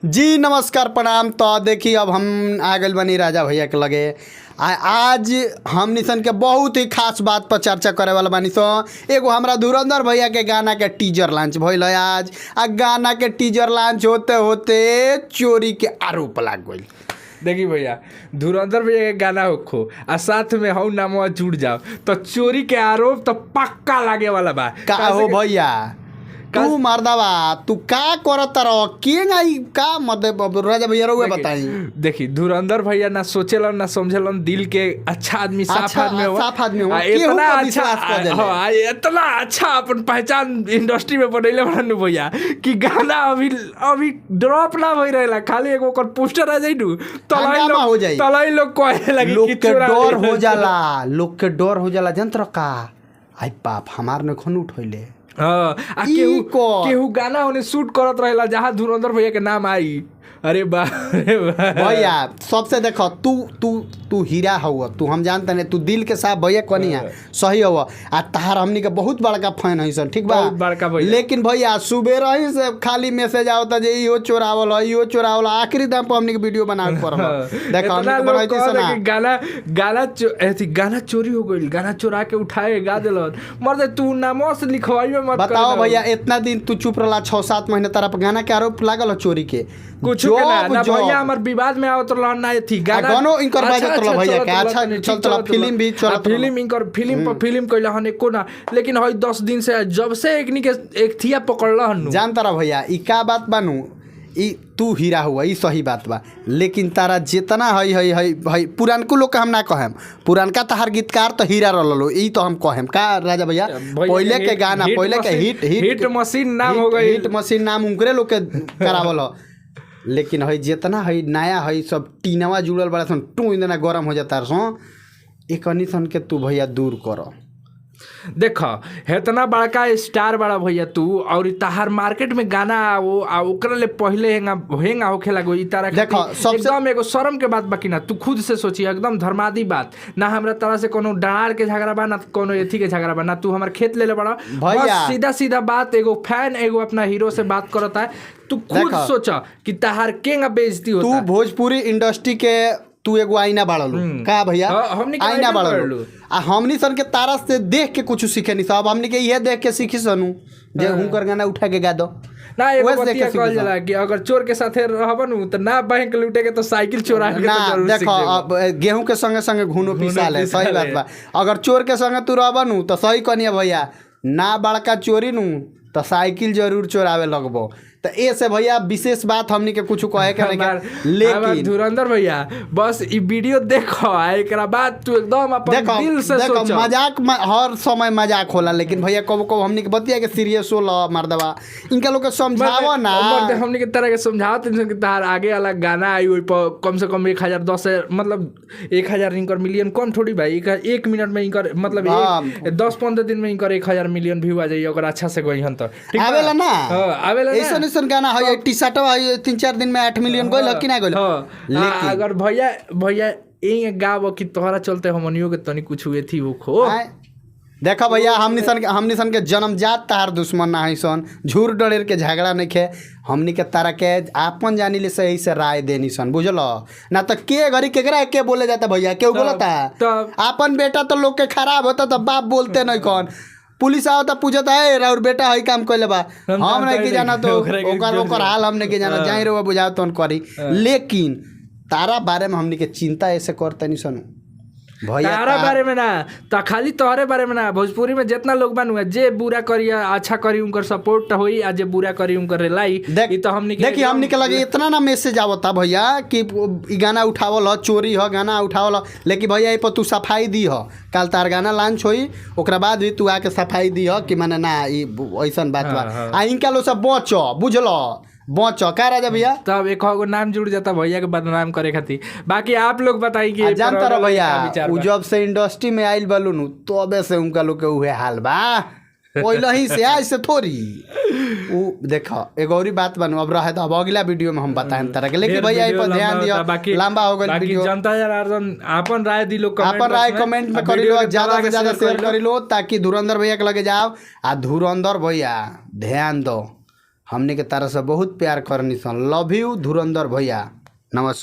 जी नमस्कार, प्रणाम। तो देखी अब हम आ गइल बानी राजा भैया के लगे। आज हम निसन के बहुत ही खास बात पर चर्चा करे वाला बानी। सो एगो हमरा धुरंधर भैया के गाना के टीजर लॉन्च भइल है आज, आ गाना के टीजर लॉन्च होते होते चोरी के आरोप लाग गइल। देखी भैया, धुरंधर भैया के गाना होखो आ साथ में हऊ नामवा जुड़ जाओ तो चोरी के आरोप तो पक्का लागे वाला बा। का हो भैया, तू मर्दावा, तू का करत रह के आई का मतलब? अब राजा भैया रहुए बताई। देखी, धुरंधर भैया ना सोचेलन ना समझेलन, दिल के अच्छा आदमी, साफ अच्छा, आदमी हो। साफ आदमी हो। आ, केहू इतना पर अच्छा विश्वास कर देले। हाँ, आ, इतना अच्छा अपन पहचान इंडस्ट्री में बनैले बड़न भैया कि गाना अभी अभी ड्रॉप ना भई रहेला, खाली एगो ओकर पोस्टर आ जाई नु तलाई हंगामा लोग हो जाई। तलाई लोग कहे लगी लोग कि के चोरा डर हो लिहल। जाला, लोग के डर हो जाला। जनतर का आई बाप हमार ने खन उठैले। हाँ, आ ई केहू कर। केहू गाना ओने शूट करत रहेला, जहाँ धुरंधर भैया के नाम आई, अरे बा अरे बा। भैया सबसे देखो, तू तू तू हीरा हव, तू हम जानते नहीं, तू दिल के साफ भैया कनिया सही हव, आ तहार हमनी के बहुत बड़का फैन है सन, ठीक बा? बहुत बड़का भैया। लेकिन भैया सुबह रही से खाली मैसेज आवता जे इहो चोरावल है, इहो चोरावल है। आखिरी दाम पर हमनी के वीडियो बनावे पड़ल। देखो, हमनी इतना के लोग बनाई कहत सना कि गाना गाना अथी गाना चोरी हो गइल, गाना चोरा के उठाए गा देलन। मर्दे तू नामो से लिखवाई में मत बताओ कर। भैया, इतना दिन तू चुप रहला, 6-7 महीने तारा पर गाना के आरोप लागल हो चोरी के। कुछ के ना जब ना जब भैया हमार विवाद में आवत रहलन ना अथी गाना। गानो इनकर अच्छा, बाजत रहल अच्छा भैया चलत के, रहल, अच्छा तनी ठीक चलत रहल, चलत रहल। फिल्म भी आ, चलत रहल। फिल्म इनकर फिल्म पर फिल्म कइला हन एको ना, लेकिन हई 10 दिन से जब से एकनी के एक थिया पकड़ला हन। जानता रह भैया, ई का बात बानू, ई तू हीरा हुआ, ई सही बात बा, लेकिन तारा जितना हई हई हई हई पुरानको लोग के हम ना कहेम, पुरानका तहार गीतकार तो हीरा रहलो, ई तो हम कहेम। का राजा भैया? पहले के गाना, पहले के हिट हिट हिट मशीन नाम हो गई। हिट मशीन नाम उनकरे लोग के करावल ह। लेकिन हई जितना हई नया हई सब टीनवा जुड़ल बड़ा सन, टू इतना गरम हो जाता सन, एकनी सन के तू भैया दूर कर। देख, हेतना बड़का स्टार बड़ा भैया तू और तहार मार्केट में गाना आओ आ ओकरा ले पहले हेंगा हेंगा होखे लागो, ई तारा देखो, खातिर एकदम एगो शर्म के बात बाकी ना। तू खुद से सोची, एकदम धर्मादी बात ना। हमरा तारा से कोनो डार के झगड़ा बा ना कोनो एथी के झगड़ा बा ना, तू हमर खेत ले ले बड़ा। भैया। बस सीधा सीधा बात, एगो फैन एगो अपना हीरो से बात करता है। तू खुद देखो। सोच कि तहार केंगा बेइज्जती तू होता। भोजपुरी इंडस्ट्री के तू एगो आईना बाड़लू का भैया? हाँ, हमनी के आईना आईना बाड़लू। बाड़लू। आ हमनी सन के तारा से देख के कुछ सीखे नहीं सब, हमनी के इहे देख के सीखी सनू जे हुनकर गाना उठा के गा दो। ना एगो उहे से देख बतिया के सीखी कहल सन। जाला कि अगर चोर के साथे रहबन त ना बैंक लूटे के तो साइकिल चोरा के ना तो जरूर सीख देखो जेबो। अब गेहूं के संगे संगे घुनो पिसा ले, पिसा सही बात ले। बा। अगर चोर के संगे तू रहबन तो सही कनिया भैया, ना बड़का चोरी नु तो साइकिल जरूर चोरावे लगबो। तो ए से भैया विशेष बात हमनी के कुछ कहे के नहीं। हमार लेकिन धुरंधर भैया, बस ई वीडियो देखो आ एकरा बाद तू एकदम अपन देखो दिल से देखो, सोचो। मजाक हर समय मजाक होला, लेकिन भैया कबो कबो हमनी के बतिया के सीरियस होला। मर्दवा इनका लोग के समझावो ना। मर्दे हमनी के तरह के समझावत इंसान के तहार आगे वाला गाना आई, ओइ पर कम से कम 1000, 10,000, मतलब 1000 इनकर मिलियन कम थोड़ी भाई। एक मिनट में इनकर मतलब 10-15 दिन में इनकर 1000 मिलियन व्यू आ जाई अगर अच्छा से गई हन त ठीक बा? आवेला ना। हाँ, आवेला ना। ऐसन ऐसन गाना है, टी शर्ट है, 3-4 दिन में 8 मिलियन गइल कि ना गइल? हाँ, लेकिन अगर भैया भैया ए गाव कि तोहरा चलते हमनियो के तनी कुछ हुए थी वो खो। आय, देखो भैया, हमनी सन के जन्मजात तार दुश्मन ना है सन, झूर डरेर के झगड़ा नहीं खे। हमनी के तारा के आपन जानी ले सही से राय देनी सन, बुझल ना? तो के घरी केकरा के बोले जाता भैया? केहू बोलता? तब। आपन बेटा तो लोग के खराब होता तो बाप बोलते नहीं। कौन पुलिस आवता पूछता है, और बेटा हई काम कइले बा? हम हम नहीं जानते की जाना तो नहीं। ओकरा के ओकर ओकर हाल हमने के जाना, जाई रहुआ बुझाओ तोन करी। लेकिन तारा बारे में हमनी के चिंता ऐसे करते नहीं सनु भैया। तारा बारे में ना त खाली तोहरे बारे में ना, भोजपुरी में जितना लोग बानू, जे बुरा करी या अच्छा करी उनकर सपोर्ट होई आ जे बुरा करी उनकर रेलाई। देख ई तो हमनी के देखी, हमनी के लगे इतना ना मैसेज आवता भैया कि ई गाना उठावल ह, चोरी ह, गाना उठावल ह। लेकिन भैया ए पर तू सफाई दी ह। काल तार गाना लॉन्च होई, ओकरा बाद भी तू आके सफाई दी ह कि माने ना ई ऐसन बात बा। हाँ। आ इनका लोग सब बच, बुझल, बच का राजा भैया? तब एक गो नाम जुड़ जाता भैया के बदनाम करे खातिर। बाकी आप लोग बताई कि आ जानता रह भैया, का विचार उ बा? जब से इंडस्ट्री में आइल बलू नु तबे से उनका लोग के उहे हाल बा, पहले ही से, आज से थोड़ी। उ देख, एगो औरी बात बनू, अब रहे तो अब अगला वीडियो में हम बताएम तरह के। लेकिन ढेर भैया एहि वीडियो पर ध्यान लंबा दियो। होता, बाकी लंबा हो गइल बाकी वीडियो। जनता जनार्दन आपन राय दिलो कमेंट अपन राय बॉक्स में। कमेंट में आ करी वीडियो लो, के ज्यादा दबा से के ज्यादा शेयर करी लो। करी लो ताकि धुरंधर भैया के लगे जाओ। आ धुरंधर भैया ध्यान दो, हमने के तारा से बहुत प्यार करनी सन। लव you धुरंधर भैया, नमस्कार।